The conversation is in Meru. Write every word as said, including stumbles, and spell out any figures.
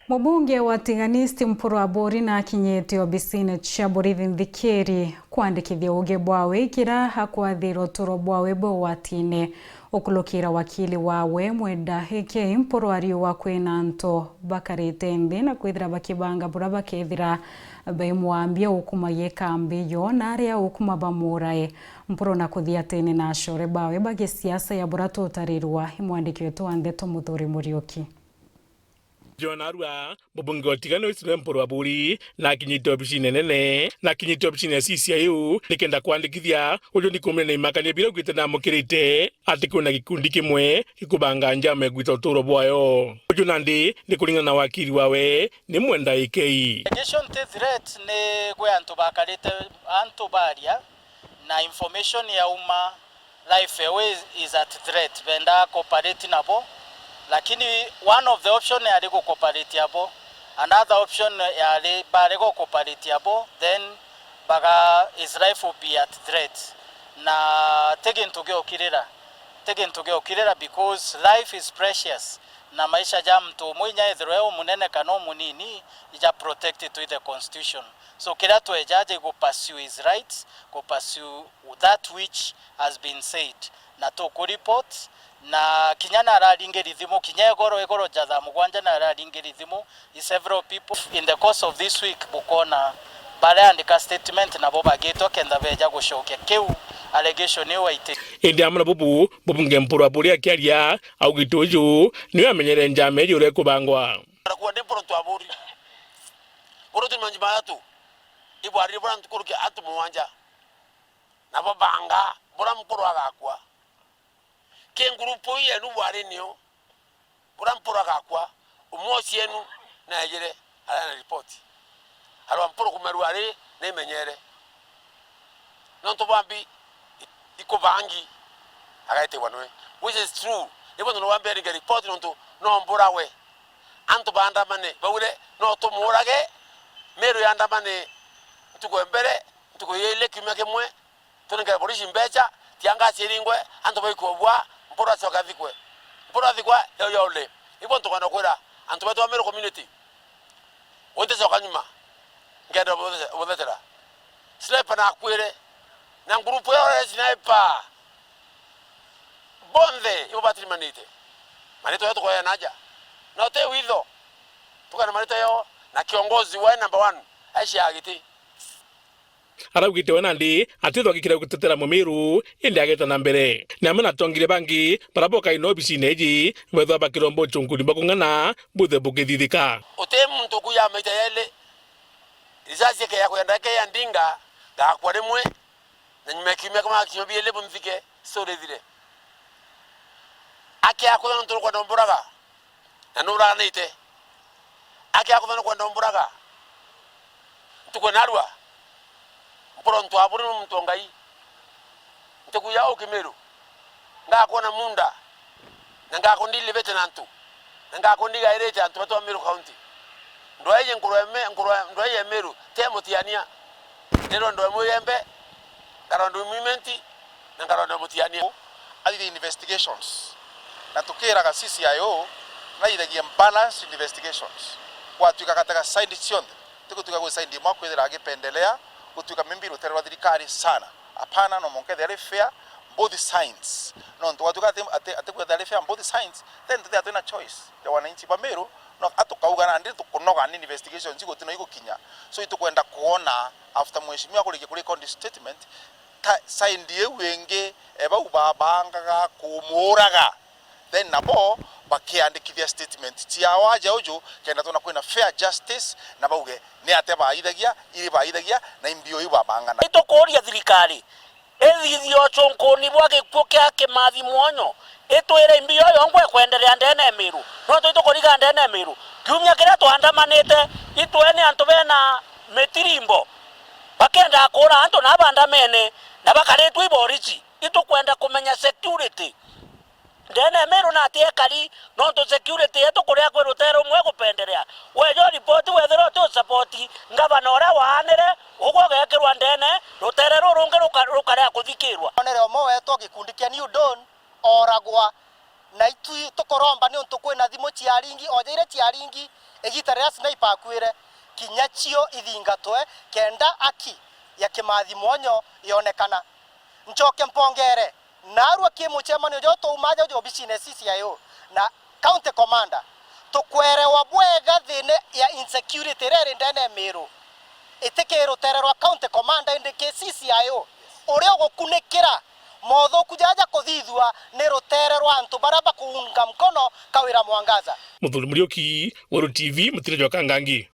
Mubunge wa Tigania East Mpuru Aburi nakinyite obisine cia borithi nthikiri kwandikithia uuge bwawe ikira akwathira uturo bwawe bwi ugwatine. Ukurukira wakili wawe Mwenda A K Mpuru ariuga kwina antu bakarite nthi na kwithira bakibanga bura bakethira baimwambia ukuma yekambi yo na aria ukuma bamurae. Mpuru na kuthiatene na acore bawe ba gisiasa ya bura tutarirwa i mwandiki wetu wa ndeto Muthuri Muriuki. John Arua, mubunge wa Tigania East Mpuru Aburi, na akinyite obisine nene, na akinyite obisine ya C C I U, nikenda kwandikithia uju ni kumenya imakania bira augite na amukirite ati kwina gikundi kimwe gikubanga njama ya gwita uturo bwayo. Uju nandi ni kuringana na wakili wawe, ni Mwenda A K. Allegation ti threat ni kwi antu bakarite, antu baria, na information yauma, life ewe is, is at threat. Benda cooperate nabo, lakini one of the option yari gu cooperate abo, another option yari barega gu cooperate abo, then baga, his life will be at threat. Na ti gintu giokirira, ti gintu giokirira because life is precious, na maisha ja muntu umwe inya ethirwe e umunene kana umunini, ija protected to the constitution. So kiria twejaja i gu pursue his rights, gu pursue that which has been said. Na tuku report, na kinya nararingiri thimu, kinya igoro, igoro ja thaa mugwanja nararingiri thimu i several people. In the course of this week, bukona bareandika statement nabo bagitwa kenda beja gucokia kiu allegation iu aiti. Indi amwe na bubu, mubunge Mpuru Aburi akiaria, augite uju niwe amenyere njama iji uria ikubangwa. Arakuwa ni Mpuru Aburi. Mpuru tu manji mayatu. Ibwarire bura ntukuruki atu mugwanja. Nabo banga bura Mpuru agakua. Ki ngurupu ii yenu bwari nio, bura Mpuru agakua, umwe ucienu naejire aria na ripoti. Arwa Mpuru kumerua ari naimenyere. Nontu bwa mbi i-, ikubangi, agaetigwa niwe. Which is true. Ni bonthe nobambia ringe ripoti nontu no mburawe. Antu baandamane, baugire, "No tumuurage, Meru yaandamane ntuku ya mbere, ntuku ya ili, kiumia kimwe, tunengere borisi mbecha, tiangasi iringwe, antu baikue bwa, Mpuru acoke athikwe." Mpuru athikwa, yo, yo, ule. Ibo ntukwenda kwira antu betu ba Meru community, unticoka nyuma, nkenda buthe-, buthetera. Sniper nakuire, na ngurupu yao ya sniper, bonthe ibo batirimanite. Maritwa yao tukoya naja. Na uti witho. Tukana maritwa yao na kiongozi wa number one, aisha giti. Araugite we nandi atithwa gikira gutetera Mumiru, indi ageta na mbere. Ni amwe na atongire bangi bara bokaina obisine iji, bethwa bakiromba uchunkuni bwa kung'ana buthe bukithithika. Uti muntu ukuya maita yeli. Risasi ikeya kwenda ikeya ndinga, ngakua rimwe, na nyuma ya kiumia kimwe, kiumia bieli bunthike, story ithire. Aki akutha nontu nukwenda umburaga, na nuraganite. Aki akutha nukwenda umburaga. Ntuku narua, Mpuru Aburi ni muntu wa Ngai. Ntikuya uki Meru. Ngakwona munda, na ngakundilivite na antu, na ngakundigairite antu betu ba Meru County. Ndwaiji nkurwa ya Me-, nkurwa, ndwaiji ya Meru, ti ya mutiania. Ndirwa ndwa mwiyembe, nkarwa ndwi mwimenti, na nkarwa ndwa mutiania. Athithia investigations, na tukiraga C C I O naithagia balanced investigations. Gwatuika gatega side cionthe, ti gutuika gwi side imwe kwithira agipendelea, gutuika maybe rutere rwa thirikari sana. Apana, no mwanka ethire ari fair both sides. Nontu gwatuika ati, ati, ati kwethira ari fair both sides, then tuthia twina choice ya wananchi ba Meru, no atukauga nandi tukunoga ni investigations igutino igukinya. So itukwenda kuona after mheshimiwa kurikia kurika on the statement, ta side iu ingi, e, bau babangaga kumuuraga, then nabo bakiandikithia statement ciao aja uju, kenda twona kwina fair justice, na bauge ni atia baithagia, iri baithagia, na imbio iu babangana. Itukuuria thirikari ithithie uchunkuni bwa gikuu kia Kimathi Mwonyo, itwire imbio yongwa ikwenderea ndene ya Meru, nontu itukuriga ndene ya Meru. Kiumia kiria twandamanite, itwene antu bena mitirimbo, bakiendaga kuura antu na bandamene, na bakaritwe i borisi. Itukwenda kumenya security ndene ya Meru na ati ekari, nontu security yetu kuria kwi rutere rumwe gupenderea. Wejo ripoti wethira uti usapoti ngavana uria waanire, ugwe ugekirwa ndene, rutere ruru rungi ruka-, rukaria kuthikirwa. Onere umwe wetu gikundi kia New Dawn oragwa, na itwi tukuromba niuntu kwina thimu ciaringi, oja iria ciaringi, Igita riria Sniper akuire, kinya cio ithingatwe kenda aki ya Kimathi Mwonyo yonekana. Ncoke mpongere naarua ki mucemanio juu twauma aja obicine C C I O na County Commander, tukwerewa bwega thina ya insecurity iria iri ndene ya Miru. Itiki rutere rwa County Commander indi ki C C I O uria ugukunikira mothuku jaja kuthithua ni rutere rwa antu baria bakuunga mkono Kawira Mwangaza. Muthuri Muriuki, Weru T V, Mutire jwa Kangangi.